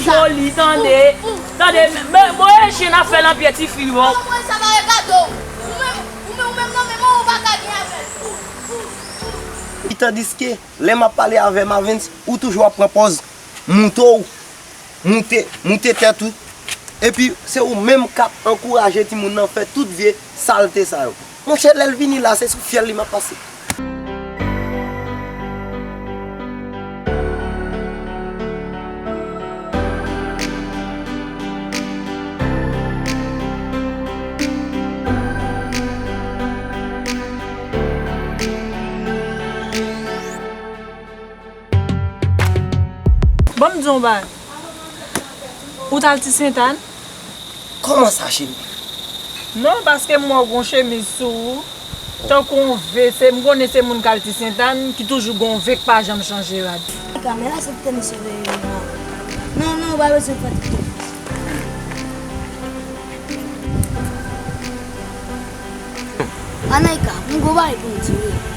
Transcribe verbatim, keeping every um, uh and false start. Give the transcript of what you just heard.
Joli, tande. Tande, men, men, bon, e chen ap fè nan pye tifi, bon. Mwen, sa pa regade w. Ou menm, ou menm, ou menm nan men mwen, ou pa ka gen avè l. Tandiske, lè m ap pale avè Mavens, ou toujou ap pran pòz moute w, moute, moute tèt ou. Epi, se ou menm k ap ankouraje timoun nan fè tout vye salte sa yo. Monchè, lè l vini la, se sou fyèl li m ap pase. Ban m di w yon bagay. Ou t al Ti Sentàn? Kòman sa, cheri? Non, paske m wè w gon chemiz sou ou. Tankou yon ve, se, m konnen se moun k al Ti Sentàn, ki toujou gon ve k pa janm chanje rad. Kamera se te misye veye la. Non, non, ou pa bezwen fè tout. Anaïka, m gon bagay pou m di w wi.